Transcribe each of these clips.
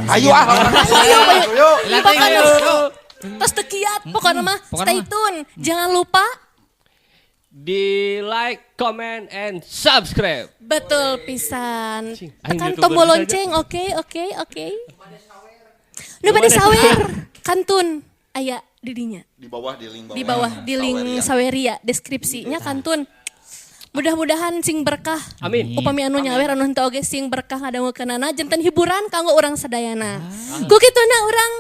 Ayo ah. Ayo, ayo. Ayo. Pokoknya tos teu kiat, pokoknya mah Pokoknya stay mah. tune. Jangan lupa Di like, comment, and subscribe. Betul pisan. Cing, aing Tekan YouTuber tombol saja. lonceng, oke, oke, oke. Nu bade sawer, kantun aya di dinya. Di bawah di link bawah. Di bawah di link Saweria. Saweria deskripsinya kantun. Mudah-mudahan sing berkah. Amin. Upami anu nyawer anu henteu oge sing berkah ngadangukeunana janten hiburan kanggo urang sadayana. Ku kituna urang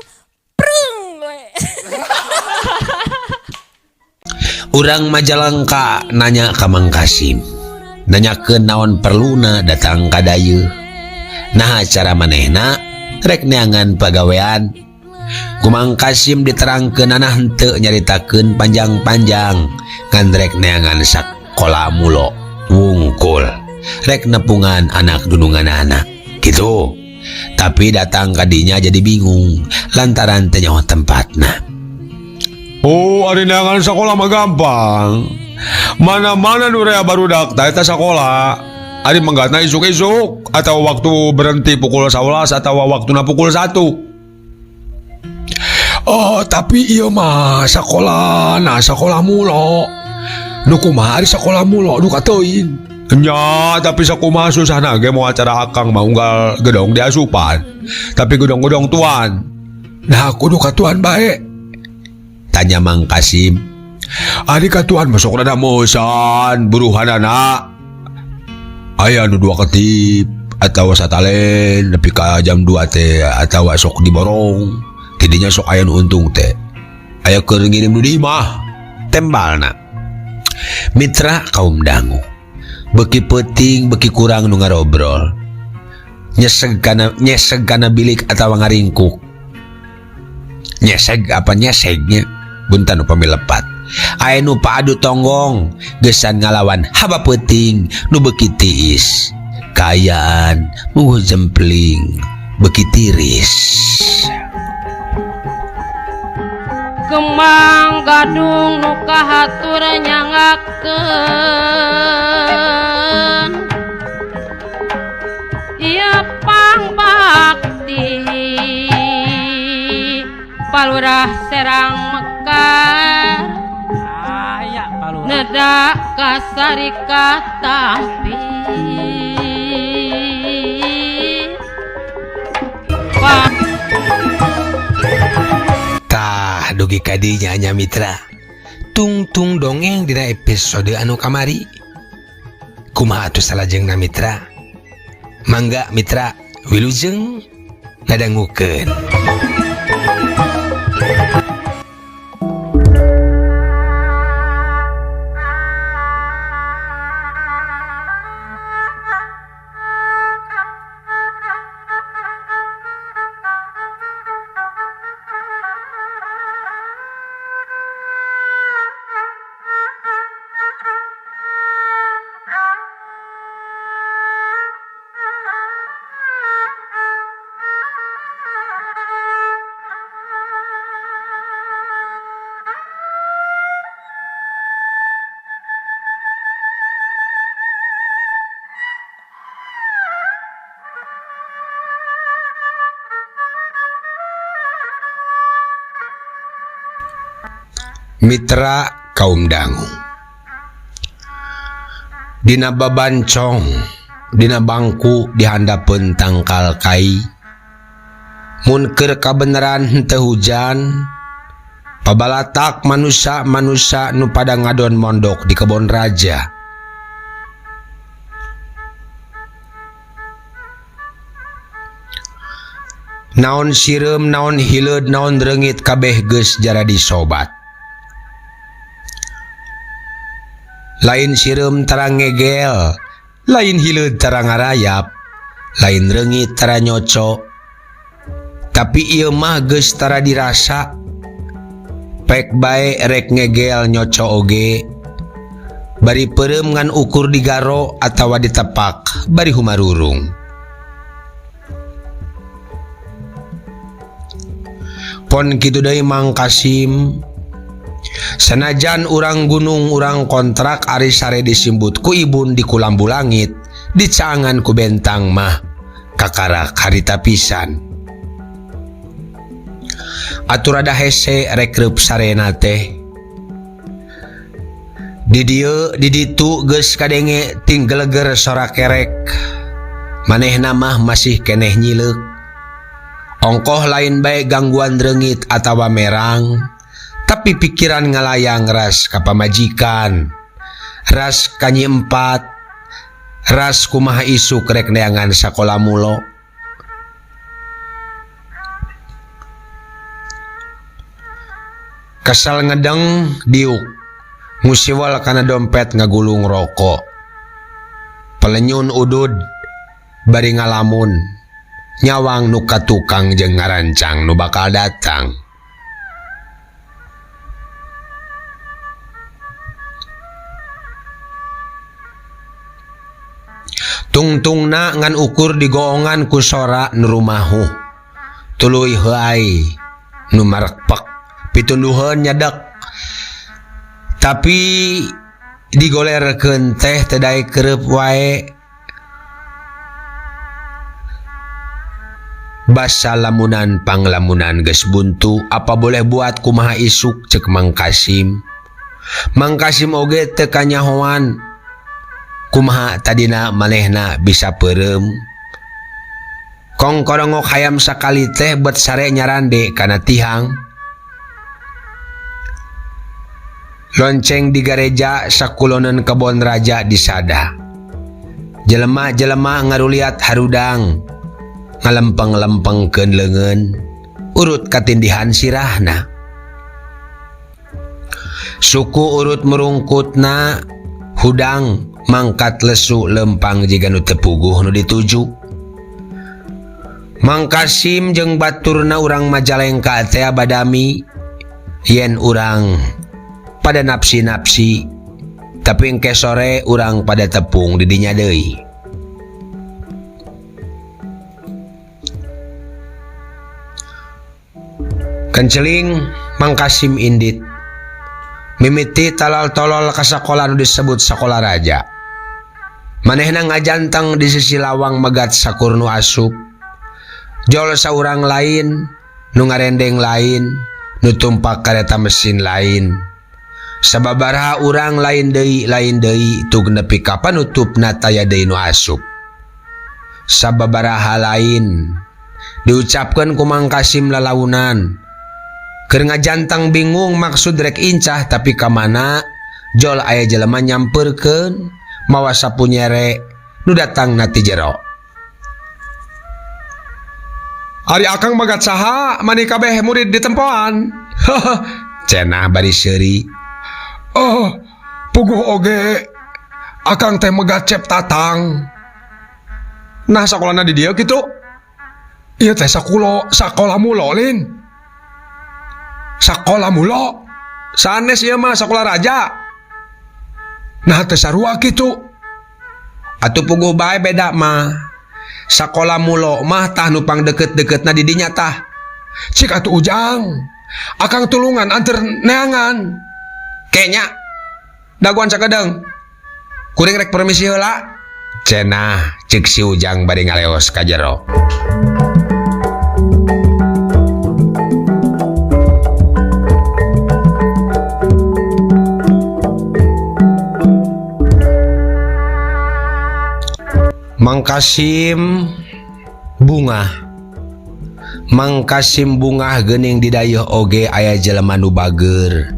prung we. Urang Majalengka nanya ka Mang Kasim nanyakeun naon perluna datang ka dayeuh nah cara manehna rek neangan pagawean ku Mang Kasim diterangkeunana henteu nyaritakeun panjang-panjang ngan rek neangan sakola mulo wungkul rek nepungan anak dununganana gitu tapi datang kadinya jadi bingung lantaran teu nyaho tempatna. Oh, ari neangan sekolah mah gampang. Mana-mana nu rea barudak tah eta sakola. Ari menggatna isuk-isuk atau waktu berhenti pukul 11 atau waktuna pukul 1. Oh, tapi ieu mah sakola, nah sakola mulo. Nu kumaha ari sakola mulo nu kateuing. Nya, tapi sakumaha susahna ge moal cara akang mah unggal gedong diasupan. Tapi gedong-gedong tuan. Nah, kudu katuan bae. Tanya Mang Kasim. Ari katuan masuk rada mosan buruhanana. Aya nu 2 ketip atau satalen nepi ka jam 2 teh atau sok diborong. Tidinya sok aya nu untung teh. Aya keur ngirim nu di imah. Tembalna. Mitra kaum dangu. Beki peuting beki kurang nu ngarobrol. Nyeseg kana bilik atawa ngaringkuk. Nyeseg apa nyesegnya? Buntan upami lepat. Aya nu paadu tonggong gesan ngalawan haba peuting nu beki tiis. Kaayaan mungguh jempling beki tiris. Kembang gadung nu kahatur nyangakeun ieu pangbakti Palurah Serang Mekar Aya Palurah nedak kasarikat tampi. Tah dugi kadinya nya mitra. Tungtung dongeng dina episode anu kamari. Kumaha atuh salajengna mitra? Mangga mitra wilujeng ngadangukeun. Mitra kaum dangu dina babancong dina bangku dihandapeun tangkal kai mun keur kabeneran henteu hujan pabalatak manusia-manusia nu pada ngadon mondok di kebon raja. Naon sireum naon hileud naon reungit kabeh geus jaradi sobat. Lain sireum tara ngegel, lain hileud tara ngarayap, lain reungit tara nyoco. Tapi ieu mah geus tara dirasa. Pek bae rek ngegel nyoco oge. Bari peureum ngan ukur digaro atawa ditepak bari humarurung. Pon kitu deui Mang Kasim. Sanajan urang gunung urang kontrak ari sare disimbut ku ibun di kulambu langit, dicaangan ku bentang mah kakarak harita pisan. Atuh rada hese rek reup sarena teh. Di dieu di ditu geus kadenge ting geleger sora kerek. Manehna mah masih keneh nyileuk. Ongkoh lain bae gangguan reungit atawa merang, tapi pikiran ngalayang ras ka pamajikan, ras ka Nyi Empat, ras kumaha isuk rek neangan sakola mulo. Kesal ngedeng diuk, ngusiwal kana dompet ngagulung rokok. Pelenyun udud bari ngalamun, nyawang nu ka tukang jeung ngarancang nu bakal datang. Tungtungna ngan ukur digoongan ku sora nu rumahuh. Tuluy heuay nu marekpek pitunduheun nyedek. Tapi digolerkeun teh teu daek kereup wae. Basa lamunan panglamunan geus buntu, apa boleh buat kumaha isuk cek Mang Kasim. Mang Kasim oge teu kanyahoan kumaha tadina manehna bisa peureum. Kong korongok hayam sakali teh bet sare nyarande kana tihang. Lonceng di gareja sakuloneun kebon raja disada. Jelema-jelema ngaruliat harudang, ngalempeng-lempengkeun leungeun, urut katindihan sirahna. Suku urut merungkutna, hudang mangkat lesu lempang jiga nu teu puguh nu dituju. Mang Kasim jeung baturna urang Majalengka teh badami yen urang pada nafsi-nafsi, tapi engke sore urang pada tepung di dinya deui. Kenceling Mang Kasim indit mimiti talal tolol ka sakola nu disebut sakola raja. Manehna ngajanteng di sisi lawang megat sakur nu asup. Jol saurang lain, nu ngarendeng lain, nu tumpak kareta mesin lain. Sababaraha urang lain deui tug nepi ka panutupna taya deui nu asup. Sababaraha lain diucapkeun ku Mang Kasim lalaunan. Keur ngajantang bingung maksud rek incah tapi ka mana jol aya jelema nyampeurkeun mawa sapu nyere nu datangna ti jero. Ari akang magat saha mani kabeh murid ditempoan. Cenah bari seuri. Oh, puguh oge akang teh megat cep tatang. Nah sakolana di dieu kitu. Ieu teh sakola mulo lin. Sakola mulo. Sanes ieu mah sakola raja. Nah teh sarua kitu. Atuh puguh bae beda mah. Sakola mulo mah tah nu pang deket-deketna di dinya tah. Cik atuh Ujang. Akang tulungan anter neangan. Kenya daguan sakedeung. Kuring rek permisi heula. Cenah cek si Ujang bari ngaleos ka jero. Mang Kasim bungah. Mang Kasim bungah geuning didayeuh oge aya jelema nu bager.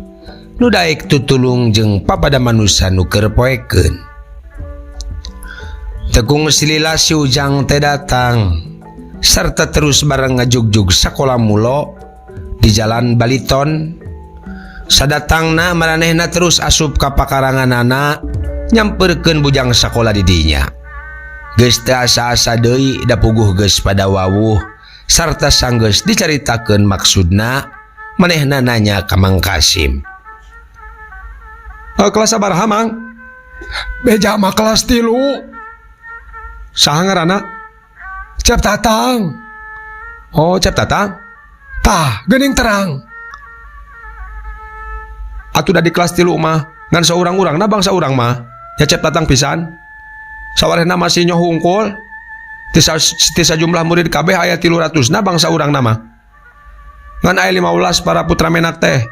Nu daek tutulung jeung papada manusa nu keur poekeun. Tekung silila si Ujang teh datang sarta terus bareng ngajugjug sakola mulo di jalan Baliton. Sadatangna maranehna terus asup ka pakaranganana nyamperkeun bujang sakola di dinya. Geus teu asa-asa deui da puguh geus pada wawuh sarta sanggeus dicaritakeun maksudna manehna nanya ka Mang Kasim. Kelas sabaraha Mang? Beja mah kelas 3. Saha ngaranna? Cep Tatang. Oh, Cep Tatang. Tah, geuning terang. Atuh da di kelas 3 mah ngan saurang-urangna bangsa urang mah. Ya Cep Tatang pisan. Sawarehna masih nyoh hungkul. Tisa jumlah murid kabeh aya 300 na bangsa urang nama. Ngan aya 15 para putra menak teh.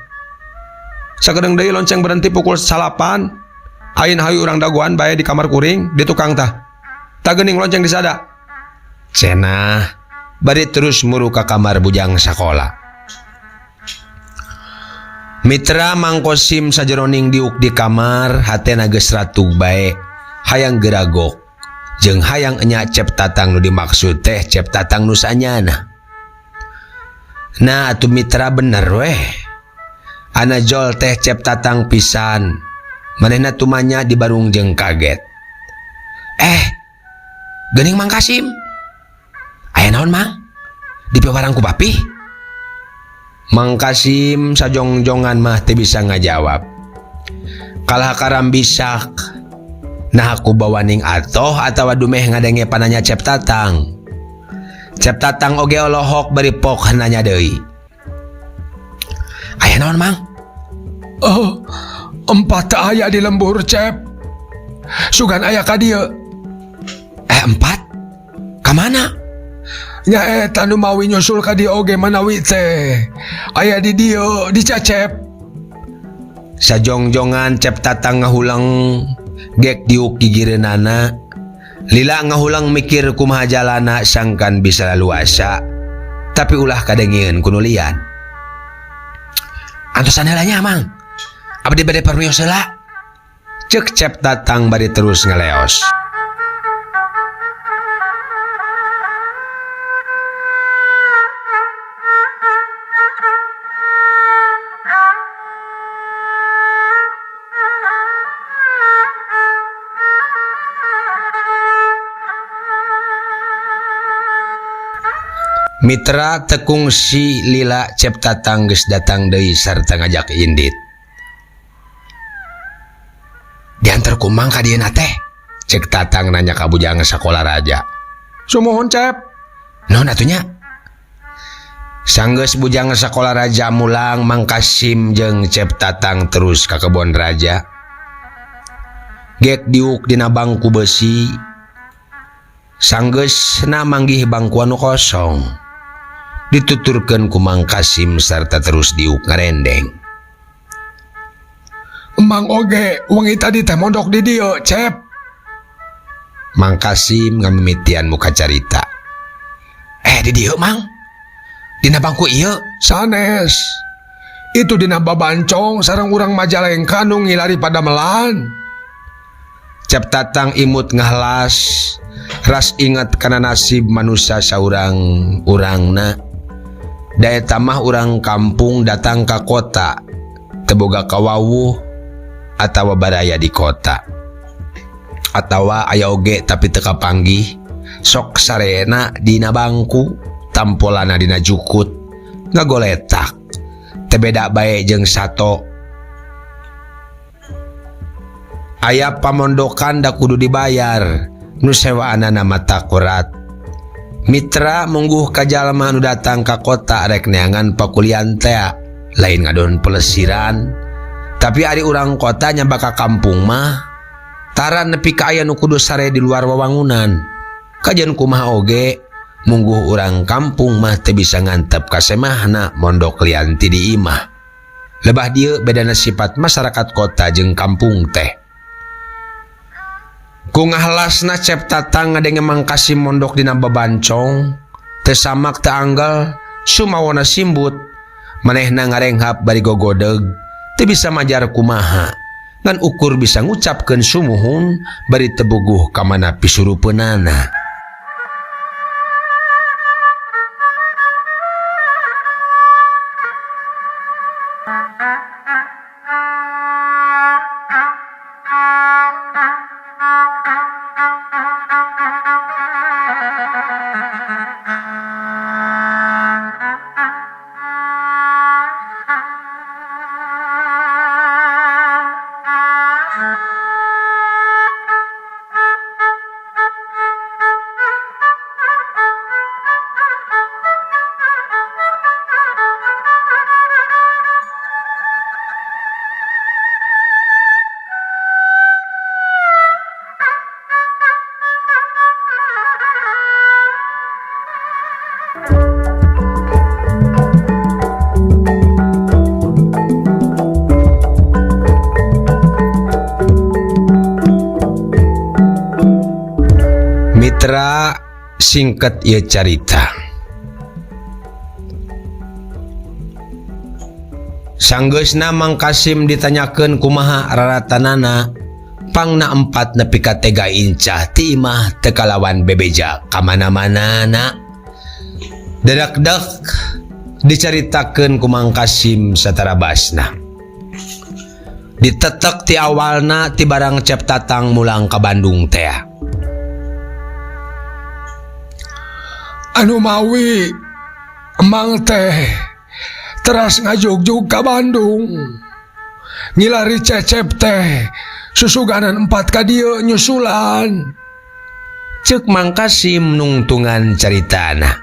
Sakedeung deui lonceng berhenti pukul 9. Ain hayu urang dagoan bae di kamar kuring di tukang tah. Tah geuning lonceng disada. Cenah bari terus muru ka kamar bujang sakola. Mitra Mang Kosim sajeroning diuk di kamar hatena geus ratug bae hayang geragok jeung hayang enya Cep Tatang nu dimaksud teh Cep Tatang nu sanyana. Nah atuh mitra bener weh. Ana jol teh Cep Tatang pisan. Manehna tumanya dibarung jeung kaget. Geuning Mang Kasim. Aya naon Mang? Dipiwarang ku papih? Mang Kasim sajongjongan mah teu bisa ngajawab. Kalah karam bisak. Nah aku bawaning atoh atawa dumeh ngadenge pananya Cep Tatang. Cep Tatang oge olohok bari pok nanya deui. Aya naon Mang? Oh, empat aya di lembur Cep. Sugan aya ka dieu. Empat? Ka mana? Nya eta nu mawi nyusul ka dieu oge manawi teh. Aya di dieu di Cecep. Sajongjongan Cep Tatang ngahulang gek diuk gigireunana. Lila ngahulang mikir kumaha jalana sangkan bisa laluasa. Tapi ulah kadengieun ku nu lian. Antosan heula nya Mang. Abdi bade permios heula. Ceuk Cep Tatang bari terus ngaleos. Mitra tekungsi lila Cep Tatang geus datang deui sarta ngajak indit. Diantar ku Mang ka dieuna teh? Cek Tatang nanya ka bujang sakola raja. Sumuhun Cep. Naon atuh nya? Sanggeus bujang sakola raja mulang Mang Kasim jeung Cep Tatang terus ka kebon raja. Gek diuk dina bangku besi. Sanggeus na manggih bangku anu kosong. Dituturkeun ku Mang Kasim sarta terus diuk ngarendeng. Mang oge wengi tadi teh mondok di dieu, Cep. Mang Kasim ngamimitian muka carita. Di dieu Mang? Dina bangku ieu? Sanes. Itu dina babancong sareng urang Majalengka nu ngilari padamelan. Cep Tatang imut ngahlas, ras ingat kana nasib manusia saurang urangna. Da eta mah urang kampung datang ka kota, teu boga kawawuh atawa baraya di kota. Atawa aya oge tapi teu kapanggih, sok sarena dina bangku, tampolana dina jukut, ngagoletak. Teu beda bae jeung sato. Aya pamondokan da kudu dibayar, nu sewaanana mata kurat. Mitra mungguh ka jalma nu datang ka kota rek neangan pakulian tea, lain ngadon pelesiran. Tapi ari urang kota nyaba ka kampung mah tara nepi ka aya nu kudu sare di luar wawangunan. Kajian kumaha oge mungguh urang kampung mah teu bisa ngantep ka semahna mondok lian ti di imah. Lebah dieu bedana sifat masyarakat kota jeung kampung teh. Ku ngahlasna Cep Tatang ngadenge Mang Kasim mondok dina babancong, teu samak teu anggal, sumawona simbut. Manehna ngarenghap bari gogodeg, teu bisa majar kumaha. Ngan ukur bisa ngucapkeun sumuhun bari teu buguh ka mana pisurupeunana. Singkat ieu carita. Sanggeusna Mang Kasim ditanyakeun kumaha raratanana, pangna empat nepi ka tega incah ti imah teu kalawan bebeja ka mana-manana. Dedek-dek dicaritakeun ku Mang Kasim satarabasna. Ditetek ti awalna ti barang Cep Tatang mulang ka Bandung tea. Anu mawi emang teh teras ngajugjug ka Bandung. Ngilari Cecep teh susuganan empat ka dieu nyusulan. Ceuk Mang Kasim nungtungan caritana.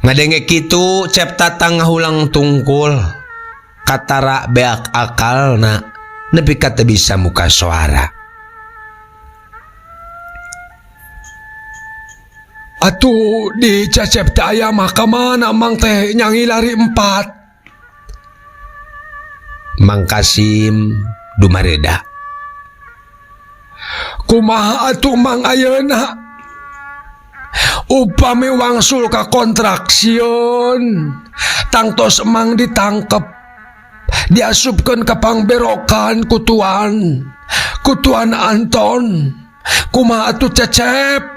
Ngadenge kitu Cep Tatang ngahulang tungkul. Katara beak akalna nepi ka teu bisa muka suara. Atuh di Cecep teh aya mah ka mana mang teh nyangilari empat. Mang Kasim dumareda. Kumaha atuh mang ayeuna? Upami wangsul ka kontrak sieun, tangtos emang ditangkep, diasupkeun ka pangberokan kutuan, kutuan Anton. Kumaha atuh Cecep?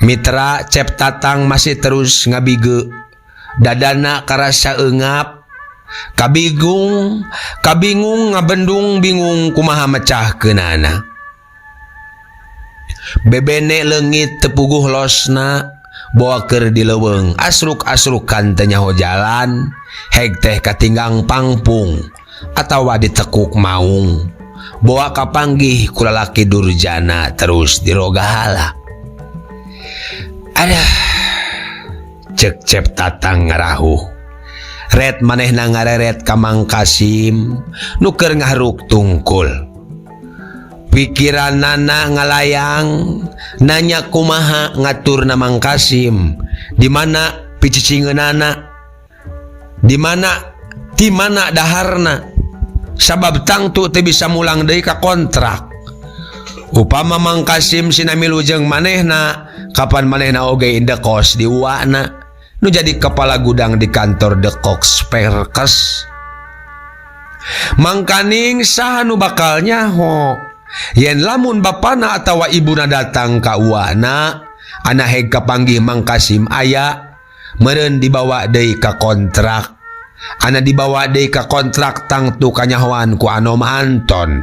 Mitra Cep Tatang masih terus ngabige, dadana karasa eungap, kabigung, kabingung ngabendung bingung kumaha mecahkeunana. Bebene leungit tepuguh losna, boa keur di leuweung, asruk-asrukan teu nyaho jalan, heg teh katinggang pangpung atawa ditekuk maung. Boa kapanggih ku lalaki durjana terus dirogahala. Aduh, cek Cep Tatang ngarahuh. Ret manehna ngareret ka Mang Kasim nu keur ngaharuk tungkul. Pikiranana ngalayang nanya kumaha ngaturna Mang Kasim, di mana picicingeunana, di mana ti mana daharna, sabab tangtu teu bisa mulang deui ka kontrak. Upama Mang Kasim sinamilu jeung manehna, kapan manehna oge indekos di uwana nu jadi kepala gudang di kantor Dekok Sperkes. Mangkaning saha nu bakal nyaho yen lamun bapana atawa ibuna datang ka uwana, ana heg kapanggih Mang Kasim aya meureun dibawa deui ka kontrak. Ana dibawa deui ka kontrak tangtu kanyahoan ku Anom Anton,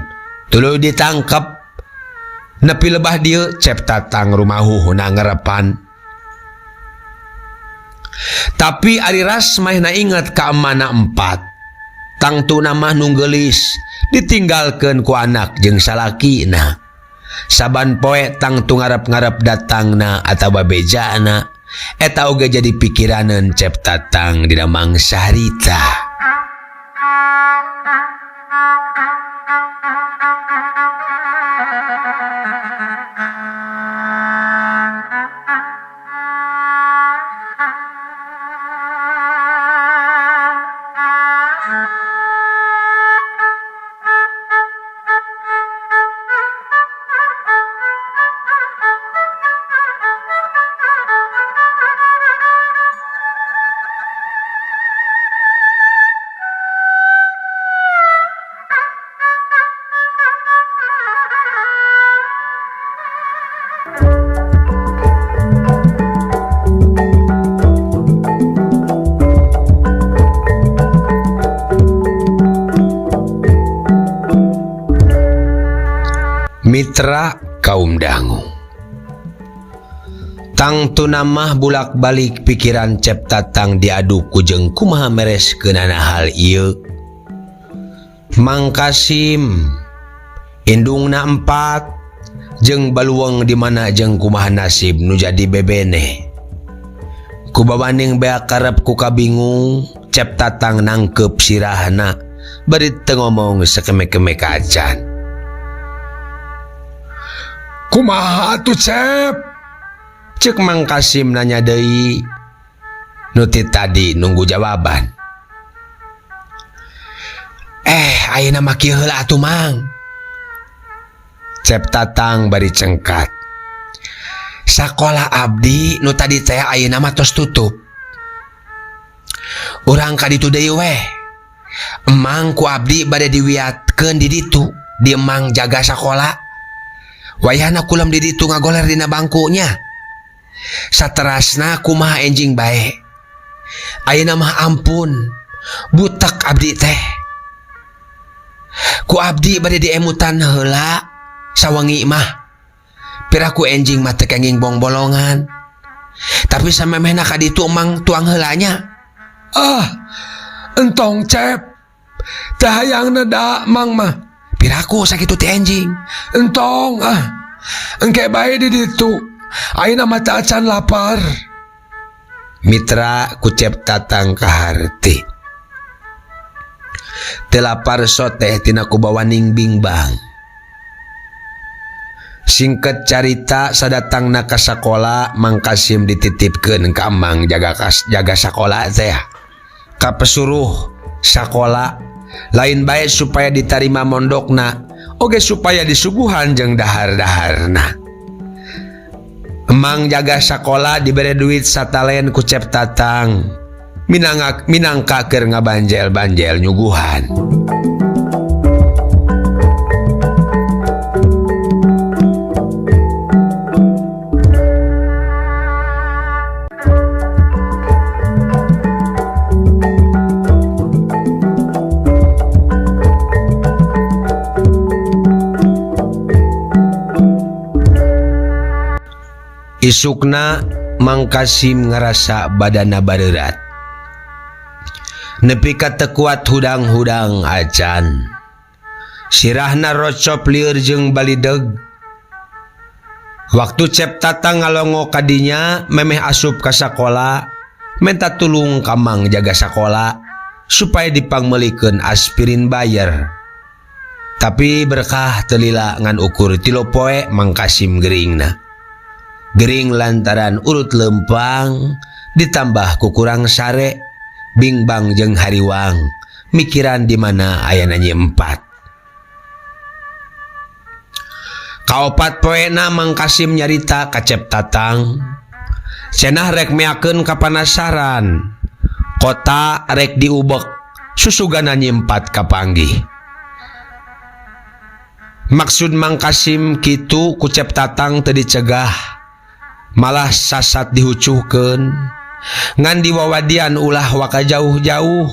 tuluy ditangkep. Nepi lebah dieu Cep Tatang rumahuhna ngarepan. Tapi ari ras mahna inget ka emana empat, tangtuna mah nu geulis ditinggalkeun ku anak jeung salakina. Saban poe tangtu ngarep-ngarep datangna atawa bejana, eta oge jadi pikiraneun Cep Tatang dina mangsa harita. Mitra kaum dangu. Tangtu namah bulak-balik pikiran Cep Tatang diadu ku jeung kumaha mereskeunana hal ieu. Mang Kasim indungna empat jeung baluang di mana jeung kumaha nasib nu jadi bebene. Kubawaning beak karep ku kabingung Cep Tatang nangkep sirahna bari teu ngomong sakeme-keme kacan. Kumaha atuh Cep? Cek Mang Kasim nanya deui. Nu ti tadi nunggu jawaban. Ayeuna mah kieu heula atuh Mang. Cep Tatang bari cengkat. Sakola abdi nu tadi teh ayeuna mah tos tutup. Urang ka ditu deui weh. Emang ku abdi bade diwiatkeun di ditu, di emang jaga sakola. Wayahna kulem di ditu ngagoler dina bangkunya. Saterasna kumaha enjing bae. Ayeuna mah ampun, butek abdi teh. Ku abdi bade diemutan heula sawengi mah. Piraku enjing mah teu kenging bongbolongan. Tapi samemehna ka ditu emang tuang heula nya. Ah, entong Cep. Teu hayang neda mang mah. Piraku sakitu ti enjing. Entong ah. Engke bae di ditu. Ayeuna mah teu acan lapar. Mitra ku Cep Tatang kaharti. Teu lapar soteh tina kubawaning bingbang. Singkat carita sadatangna ka sakola Mang Kasim dititipkeun ka Mang jaga sakola teh. Ka pesuruh sakola lain bae supaya ditarima mondokna oge supaya disuguhan jeung dahar-daharna. Emang jaga sakola dibere duit satalen ku Cep Tatang. Minangka keur ngabanjel-banjel nyuguhan. Isukna Mang Kasim ngerasa badana bareurat. Nepi ka teu kuat hudang-hudang acan. Sirahna rocop lieur jeung balideg. Waktu Cep Tatang ngalongo kadinya memeh asup ka sakola, menta tulung ka Mang jaga sakola supaya dipangmeulikeun aspirin Bayer. Tapi berkah teu lila ngan ukur 3 poe Mang Kasim geringna. Gering lantaran urut lempang ditambah kukurang sare bingbang jeung hariwang mikiran di mana ayana nyi empat. Kaopat poena Mang Kasim nyarita ka Cep Tatang cenah rek meakeun kapanasaran kota rek diubek susugana nyi empat kapanggih. Maksud Mang Kasim kitu ku Cep Tatang teu dicegah malah sasat dihucuhkeun ngan diwawadian ulah waka jauh-jauh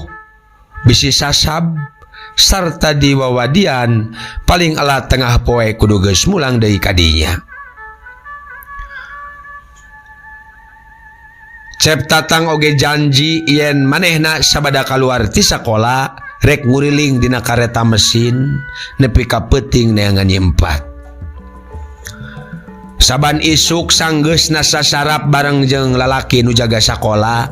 bisi sasab sarta diwawadian paling ala tengah poe kudu geus mulang deui kadinya. Cep Tatang oge janji yen manehna sabada kaluar ti sakola rek nguriling dina kareta mesin nepi ka peuting neangan nyi empat. Saban isuk sanggeusna sasarap bareng jeung lalaki nu jaga sakola,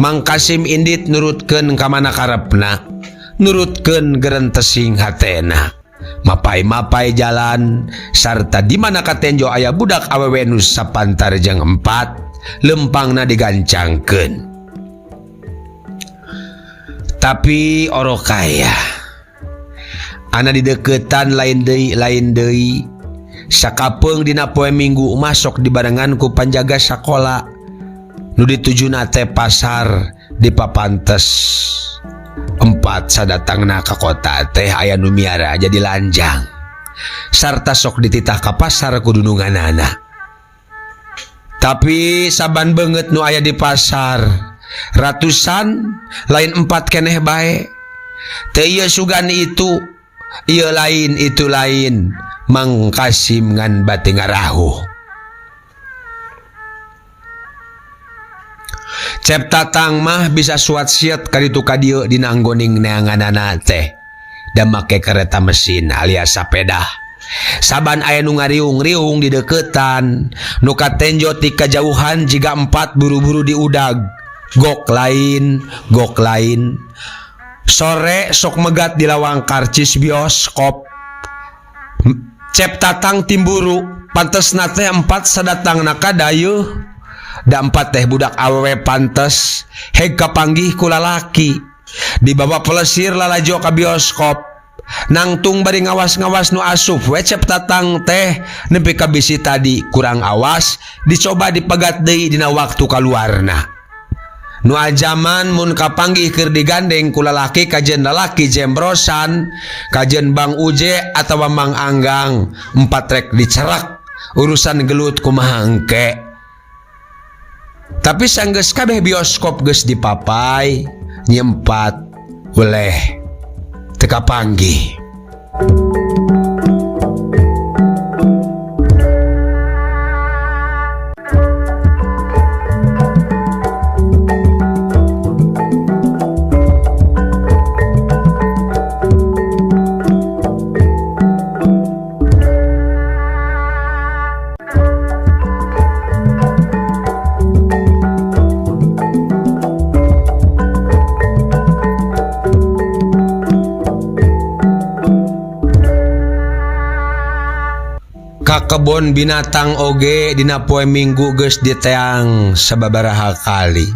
Mang Kasim indit nurutkeun ka mana karepna, nurutkeun gerentesing hatena. Mapai-mapai jalan sarta di mana katenjo aya budak awewe nu sapantar jeung empat, lempangna digancangkeun. Tapi orokaya ana dideukeutan lain deui lain deui. Sakapeung dina poe Minggu masuk dibarengan ku panjaga sakola nu ditujuna teh pasar di papantes. Empat sadatangna ka kota teh aya nu miara jadi lanjang sarta sok dititah ka pasar ku dununganana. Tapi saban beungeut nu aya di pasar ratusan lain empat keneh bae. Teu ieu sugan itu, ieu lain itu lain. Mang Kasim ngan bati ngarahuh. Cep Tatang mah bisa suat siet kaditu kadieu dina anggoning neanganana teh. Da make kereta mesin alias sapedah. Saban aya nu ngariung-riung di deukeutan, nu katenjo ti kajauhan jiga empat buru-buru diudag. Gok lain, gok lain. Sore sok megat di lawang karcis bioskop. Cep Tatang timburu, pantesna teh empat sadatangna ka dayeuh. Da empat teh budak awewe pantes, heg kapanggih ku lalaki. Dibawa pelesir lalajo ka bioskop. Nangtung bari ngawas-ngawas nu asup we Cep Tatang teh nepi ka bisi tadi kurang awas dicoba dipegat deui dina waktu kaluarna. Nu ajaman mun kapanggih keur digandeng ku lalaki kajen lalaki jembrosan kajen Bang Uje atawa Mang Anggang empat rek dicerak urusan gelut kumaha engke. Tapi sanggeus kabeh bioskop geus dipapai nyempat weleh teu kapanggih. Ka kebon binatang oge dina poe Minggu geus diteang sababaraha kali.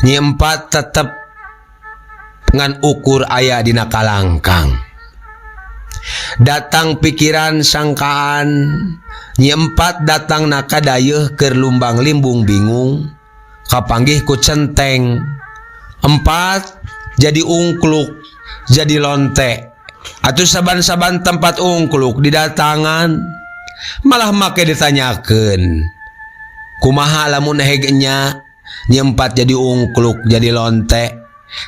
Nyi Empat tetep ngan ukur aya dina kalangkang. Datang pikiran sangkaan Nyi Empat datang naka dayeuh keur lumbang limbung bingung kapanggih ku centeng. Empat jadi ungkluk jadi lonte. Atuh saban-saban tempat ungkluk didatangan malah make ditanyakeun. Kumaha lamun heg nya Nyi Empat jadi ungkluk jadi lonte.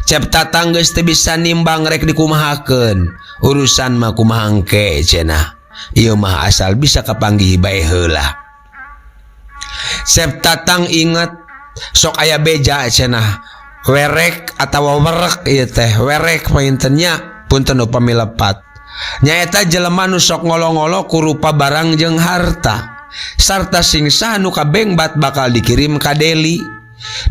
Cep Tatang geus teu bisa nimbang rek dikumahakeun. Urusan mah kumaha engke cenah. Ieu mah asal bisa kapanggih bae heula. Cep Tatang inget sok aya beja cenah. Werek atawa werek ieu teh werek panginten nya. Punten upami lepat. Nyaeta jelema nu sok ngolo-ngolo ku rupa barang jeung harta. Sarta sing saha nu kabengbat bakal dikirim ka Deli.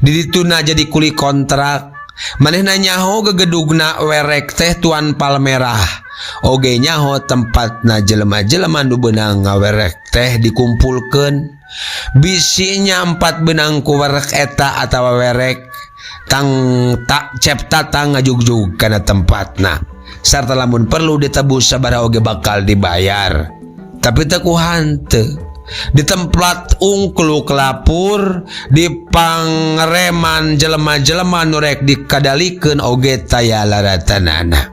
Di dituna jadi kuli kontrak. Manehna nyaho gegedugna werek teh Tuan Palmerah. Oge nyaho tempatna jelema-jelema nu beunang ngawerek teh dikumpulkeun. Bisinya empat benang ku werek eta atawa werek tang tak Cep Tatang ngajugjug kana tempatna. Sarta lamun perlu ditebus sabaraha oge bakal dibayar. Tapi teu ku hanteu. Di tempat ungkluk lapur, di pangreman jelema-jelema nu rek dikadalikeun oge taya laratanana.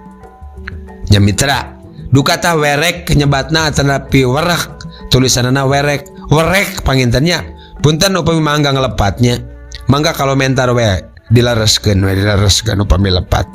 Nya mitra, duka tah werek nyebatna atanapi werek, tulisanana werek, werek pangintennya. Punten upami mangga ngelepatnya. Mangga kalau mentar we dilereskeun we dilereskeun upami lepat.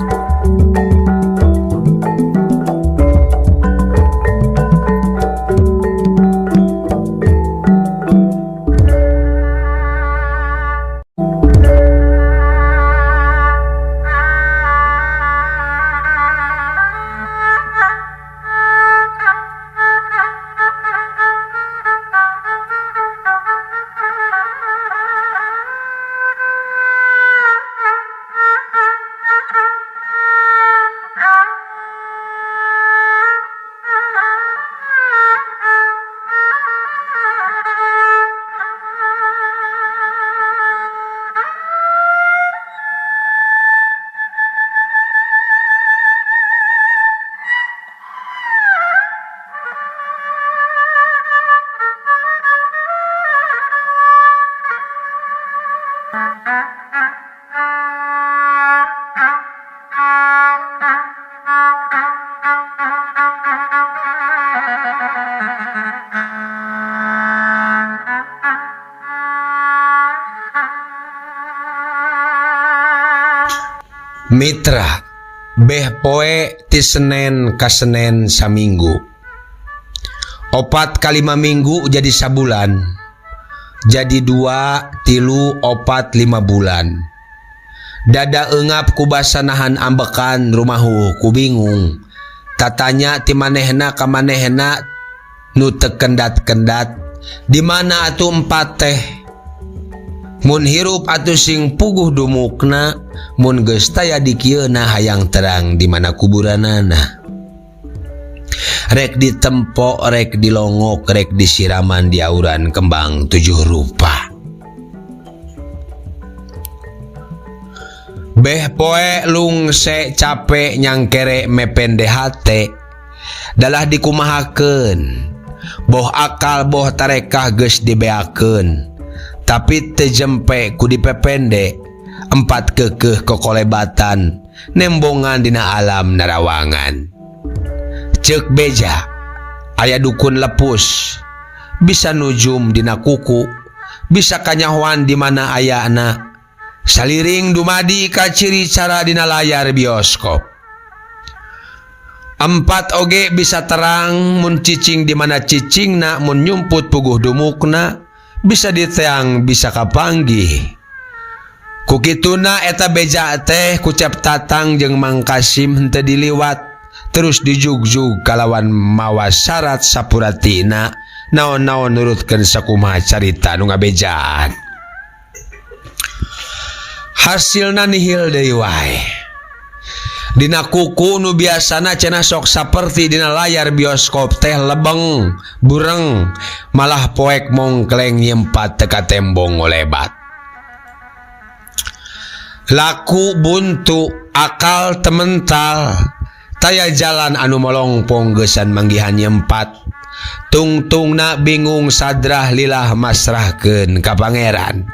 Mitra beh poe ti Senen ka Senen saminggu. 4 kali 5 minggu jadi sabulan. Jadi 2, 3, 4, 5 bulan. Dada eungap ku basa nahan ambekan rumahu ku bingung. Tatanya ti manehna ka manehna nu teu kendat-kendat. Di mana atuh empat teh? Mun hirup atuh sing puguh dumukna, mun geus taya dikieuna hayang terang di mana kuburanana. Rek ditempo, rek dilongok, rek disiraman di auran kembang 7 rupa. Beh poe lungse cape nyangkere mepende hate dalah dikumahakeun boh akal boh tarekah geus dibeakeun tapi teu jempe ku dipepende empat kekeh kokolebatan nembongan dina alam narawangan. Ceuk beja aya dukun lepus bisa nujum dina kuku bisa kanyahoan di mana ayana saliring dumadi ka ciri cara dina layar bioskop. Empat oge bisa terang mun cicing di mana cicingna mun nyumput puguh dumukna bisa diteang bisa kapanggih. Ku kituna eta beja teh ku Cep Tatang jeung Mang Kasim henteu diliwat terus dijugjug kalawan mawa syarat sapuratina naon-naon nurutkeun sakumaha carita nu ngabejaan. Hasilna nihil deui wae. Dina kuku nu biasana cenah sok saperti dina layar bioskop teh lebeng, bureng, malah poek mongkleng nyempat teka tembong ngolebat. Laku buntu, akal temental, taya jalan anu molongpong geusan manggihan nyempat. Tungtungna bingung sadrah lilah masrahkeun ka pangeran.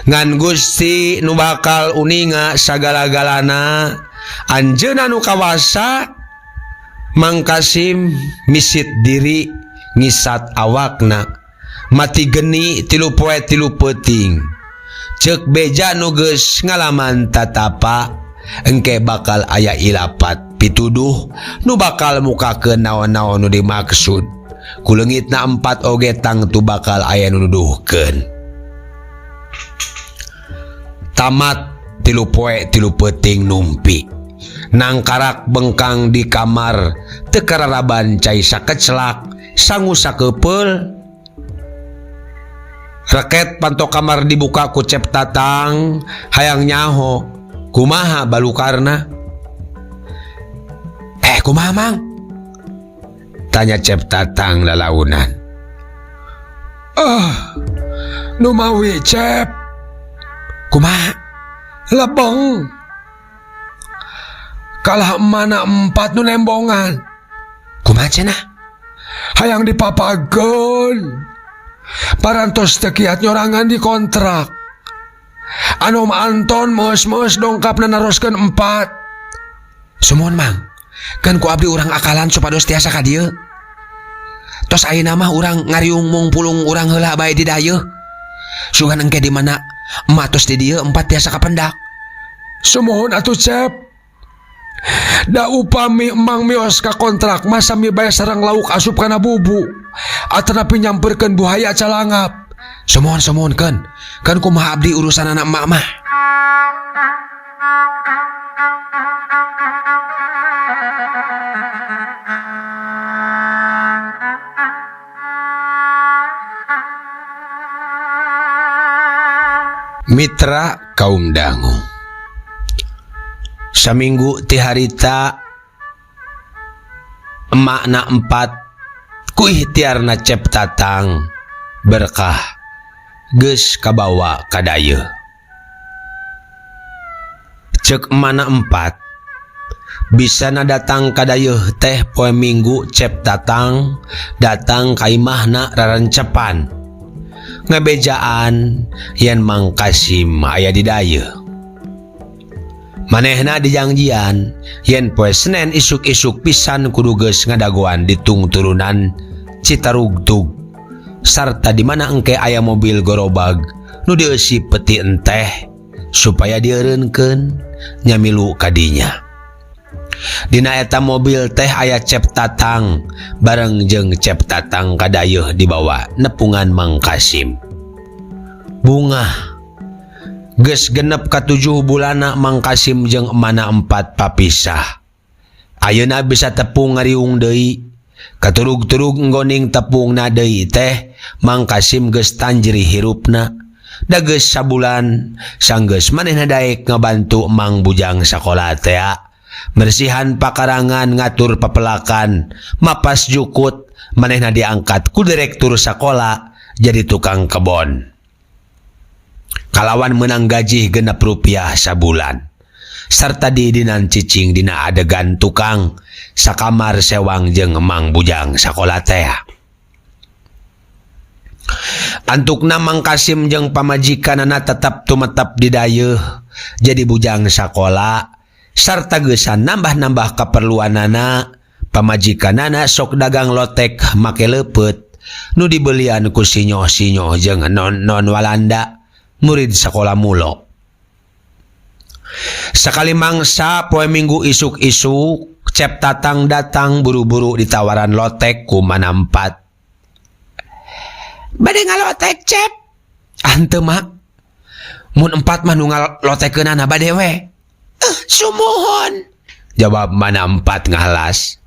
Ngan Gusti nu bakal uninga sagala-galana, anjeunna nu kawasa. Mang Kasim misit diri ngisat awakna mati geni 3 poe 3 peuting. Ceuk beja nu geus ngalaman tatapa engke bakal aya ilapat pituduh nu bakal mukakeun naon-naon nu dimaksud. Kuleungitna 4 oge tangtu bakal aya nu nuduhkeun. Tamat 3 poe 3 peuting numpi. Nangkarak bengkang di kamar teu kararaban cai sakeclak sangu sakepeul. Reket panto kamar dibuka ku Cep Tatang hayang nyaho kumaha balukarna. Kumaha Mang? Tanya Cep Tatang lalaunan. Numawi Cep. Kumaha? Lebeng. Kalah mana 4 nu nembongan. Kumaha cenah? Hayang dipapageun. Parantos teu kiat nyorangan di kontrak. Anom Anton meus-meus dongkapna naroskeun 4. Sumuhun Mang, kan ku abdi urang akalan supados tiasa ka dieu. Tos ayeuna mah urang ngariung mung pulung urang heula bae di dayeuh. Sugan engke di mana emak tos di dieu 4 tiasa kapendak. Sumuhun atuh Cep. Da upami emang mios ka kontrak mah sami bae sareng lauk asup kana bubu. Atanapi nyamperkeun buhaya calangap. Sumuhun sumuhun keun. Kan kumaha abdi urusan anak emak mah. Mitra kaum dangu. Saminggu ti harita emakna 4 ku ikhtiarna Cep Tatang berkah geus kabawa ka dayeuh. Ceuk emana 4 bisana datang ka dayeuh teh poe Minggu Cep Tatang datang ka imahna rarencepan ngabejaan yen Mang Kasim aya di dayeuh. Manehna dijangjian yen poe Senen isuk-isuk pisan kudu geus ngadagoan di tungturunan Citarugtug sarta di mana engke aya mobil gorobag nu dieusi peti enteh supaya dieureunkeun nyamilu kadinya. Dina eta mobil teh aya Cep Tatang bareng jeung Cep Tatang kadayeuh dibawa nepungan Mang Kasim. Bungah geus genep ka 7 bulana Mang Kasim jeung emana 4 papisah. Ayeuna bisa tepung ngariung deui. Katurug-turug nggoning tepungna deui teh Mang Kasim geus tanjri hirupna. Da geus sabulan sanggeus manehna daek ngabantu Mang Bujang sakola tea. Bersihan pakarangan ngatur pepelakan mapas jukut manehna diangkat ku direktur sakola jadi tukang kebon. Kalawan menang gaji 6 rupiah sabulan. Sarta diidinan cicing dina adegan tukang sakamar sewang jeung emang bujang sakola teh. Antukna Mang Kasim jeung pamajikanana tetap tumetep di dayeuh jadi bujang sakola sarta geusan nambah-nambah keperluanana. Pamajikanana sok dagang lotek make leupeut nu dibelian ku sinyoh-sinyoh jeung non-non Walanda murid sakola mulo. Sakali mangsa poe Minggu isuk-isuk, Cep Tatang datang buru-buru ditawaran lotek ku Manampat. "Bade ngalotek, Cep?" "Henteu, Mak. Mun empat mah nu ngalotekeunana bade we." "Eh, sumuhun," jawab Manampat ngahalas.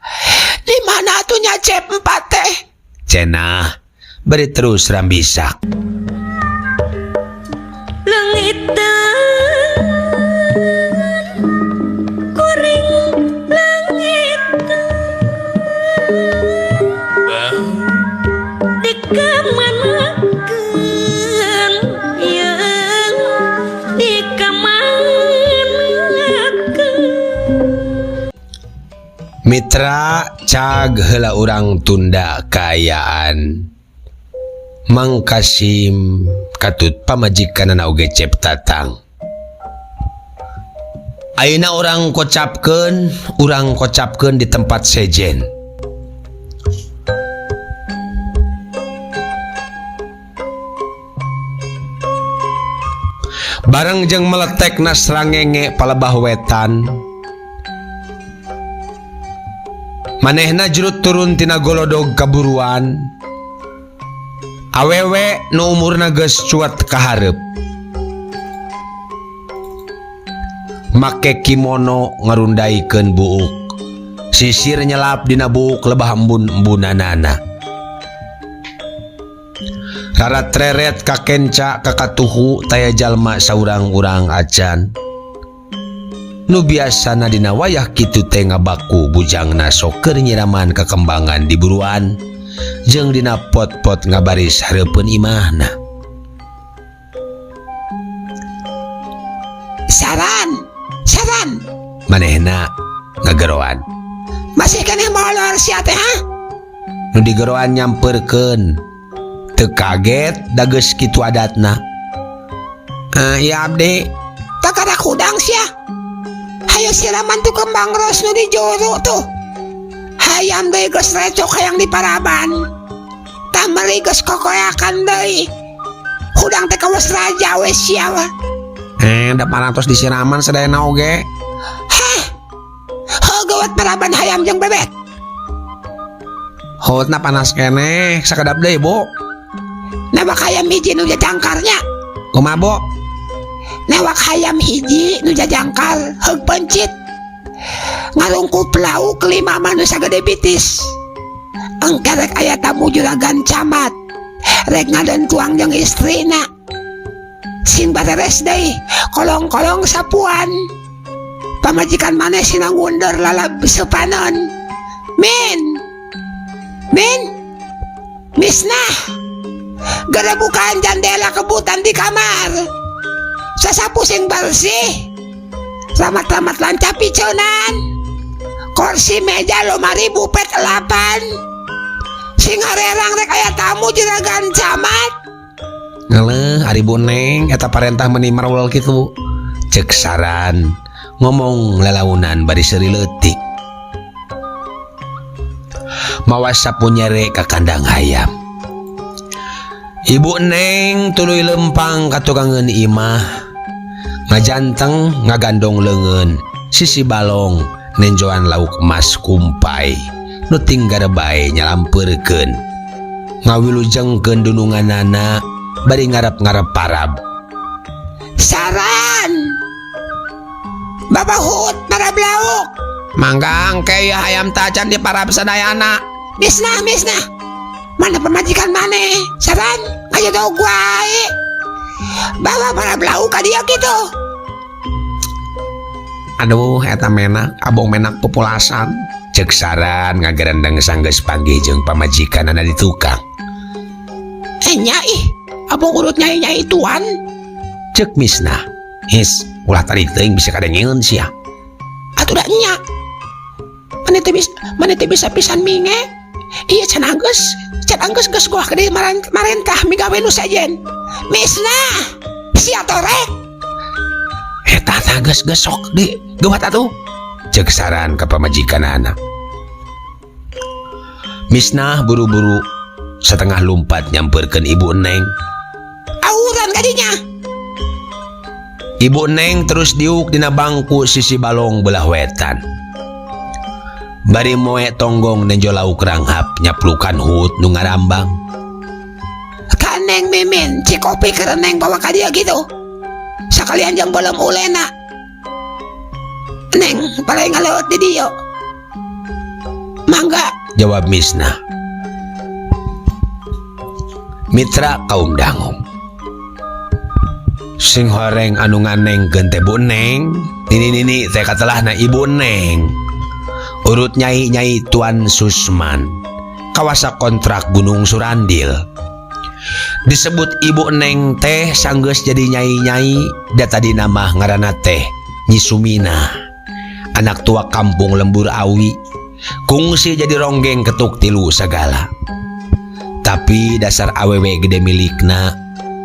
"Di mana atuh nya Cep empat teh?" cenah bari terus rambisak. Leungitan kuring leungitan dikamanakeun yeung dikamanakeun. Mitra, cag heula urang tunda kaayaan Mang Kasim katut pamajikanana oge Cep Tatang. Ayeuna urang kocapkeun di tempat sejen. Bareng jeung meletekna srangenge palebah wetan, manehna jurut turun tina golodog kaburuan. Awewe nu umurna geus cuat ka hareup, make kimono ngarundaikeun buuk, sisir nyelap dina buuk lebah embun-embunanana. Rarat-reret kakenca kakatuhu taya jalma saurang-urang acan. Nu biasana dina wayah kitu teh ngabaku bujangna sok keur nyiraman kakembangan di buruan jeung dina pot-pot ngabaris hareupeun imahna. "Saran, saran!" manehna ngageroan. "Masih keneh molor sia teh, ha?" Nu digeroan nyamperkeun, teu kaget, da geus kitu adatna. "Ah, ya abdi." "Kakara hudang sia. Hayo siraman tuh kembang ros nu di juru tuh. Hayam deui geus recok hayang diparaban. Tambeli geus kokoyakan deui. Hudang teh kawas raja we sia mah." "Eh, da parantos disiraman sadayana oge." "Hah? Heuh gawat paraban hayam jeung bebek." "Hotna panas keneh, sakedap deui, Bu." "Nawak hayam hiji nu jajangkarnya." "Kumaha, Bu?" "Nawak hayam hiji nu jajangkar heug pencit. Ngarungkup lauk lima mah nu sagede bitis. Engke rek aya tamu juragan camat. Rek ngadon tuang jeung istrina. Sing bareres deui, kolong-kolong sapuan. Pamajikan maneh sina ngundur lalab sepanon. Min. Min. Misnah. Gera bukaan jandela kebutan di kamar. Sasapu sing bersih. Ramat-ramat lancap piconan. Kursi meja lomari bupet elapan. Sing harerang rek aya tamu juragan camat." "Ngeleh ari Bu Neng, eta parentah meuni marwel kitu," cek Saran ngomong lalaunan bari seuri leutik. Mawa sapu nyere ka kandang hayam. Ibu Neng tuluy lempang ka tukangeun imah, ngajanteng ngagandong leungeun sisi balong nenjoan lauk emas kumpai nu tinggar bae nyalampeurkeun, ngawilujengkeun dununganana bari ngarep-ngarep parab. "Saran. Bapak Hut parab lauk." "Mangga, engke ya hayam tacan di parab sadayana." "Misnah, misnah. Mana pamajikan maneh? Saran, ayo dog wae. Bawa parab lauk ka dieu kitu." "Aduh, eta menak abong menak pupulasan," cek Saran ngagerendeng sanggeus panggih jeung pamajikanana di tukang. "Eh, nya ih, abong urut nyai-nyai tuan." Cek Misnah. His, ulah tarik teuing bisa kadengeun sia. Atuh da nya. Maneh teh bisa, maneh teh bisa pisan minge. Iya can anggeus, can anggeus geus goah gede marentah migawe nu sejen. Misnah, sia torek. Eta tah geus geus sok di geuwat atuh. Cek saran ka pamajikanana. Misnah buru-buru setengah lumpat nyamperkeun Ibu Neng. Auran kadinya. Ibu Neng terus diuk dina bangku sisi balong belah wetan. Bari moe tonggong nenjo lauk ranghap nyaplukan hut nu ngarambang. Ka Neng Mimin, cikopi keur Neng bawa ka dia gitu. Sakalian jeung belum ulena. Neng, paling ngaleut di dieu. Mangga, jawab Misnah. Mitra kaum dangu. Sing horeng anu nganengkeun teh Bu Neng, nini-nini teh katelahna Ibu Neng. Urut nyai-nyai Tuan Susman, kawasa kontrak Gunung Surandil. Disebut Ibu Neng teh sanggeus jadi nyai-nyai, da tadi nama ngaranna teh Nyi Sumina. Anak tua kampung Lembur Awi, kungsi jadi ronggeng ketuk tilu segala. Tapi dasar awewe gede milikna,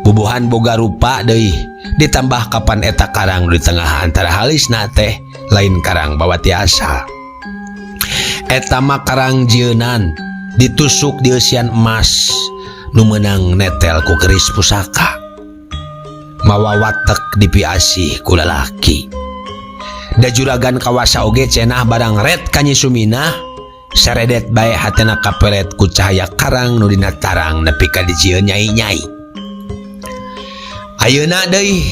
bubuhan boga rupa deui, ditambah kapan eta karang di tengah antara halisna teh lain karang bawa tiasa. Eta mah karang jieunan ditusuk di eusian emas nu meunang netel ku keris pusaka. Mawa watek dipiasih ku lalaki. Da juragan kawasa oge cenah barang ret ka Nyi Suminah saredet bae hatena kapelet ku cahaya karang nu dina tarang nepi ka dijieun nyai-nyai. Ayeuna deui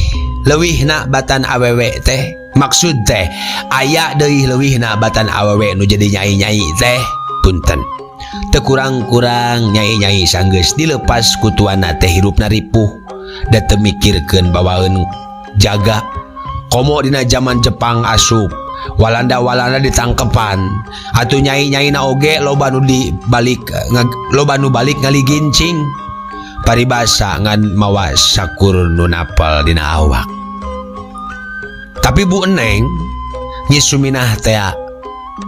leuwihna batan awewe teh, maksud teh aya deui leuwihna batan awewe nu jadi nyai-nyai teh, punten. Teu kurang-kurang nyai-nyai sanggeus dilepas ku tuanna teh hirupna ripuh da teu mikirkeun bawaeun jaga. Komo dina zaman Jepang asup, Walanda-Walanda ditangkepan, atuh nyai-nyaina oge loba nu dibalik, loba nu balik ngaligincing. Paribasa ngan mawa sakur nu napel dina awak. Tapi Bu Neng, Nyi Suminah teh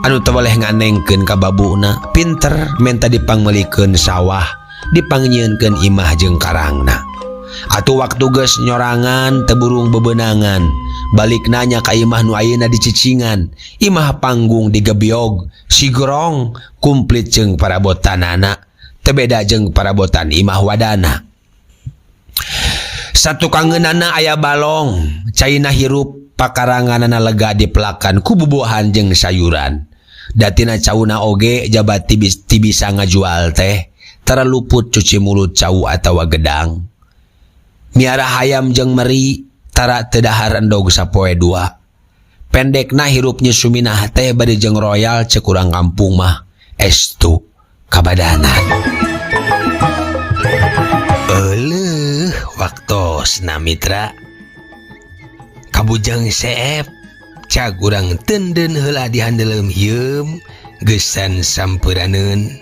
anu teu boleh nganengkeun ka babuna, pinter menta dipangmeulikeun sawah, dipangnyeunkeun imah jeung karangna. Atuh waktu geus nyorangan teu burung bebenangan, balik nanya ka imah nu ayeuna dicicingan, imah panggung digebyog, sigrong kumplit jeung parabotanana, teu beda jeung parabotan imah wadana. Satukangeunana aya balong, caina hirup pakaranganana lega dipelakan ku bubuahan jeung sayuran. Datina cauna oge jabat ti bisa ngajual teh, tara luput cuci mulut cau atawa gedang. Miara hayam jeung meri, tara teu dahar endog sapoe dua. Pendekna hirup Nyi Suminah teh bari jeung royal cek urang kampung mah estu kabadanan. Euleuh waktosna mitra. Kabujang seep cag urang tenden heula di handeuleum hieum geusan sampuraneun.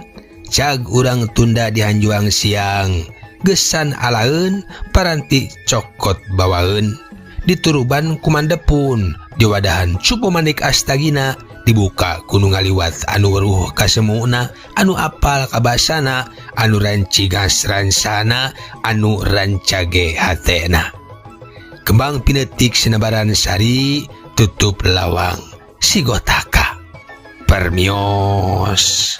Cag urang tunda di hanjuang siang gesan alaeun paranti cokot bawaeun. Dituruban kumandepun diwadahan cupu manik astagina dibuka kuno ngaliwat anu weruh kasemuna anu apal kabasana anu rancigas ransana anu rancage hatena. Kembang pinetik sinebaran sari tutup lawang sigotaka permios.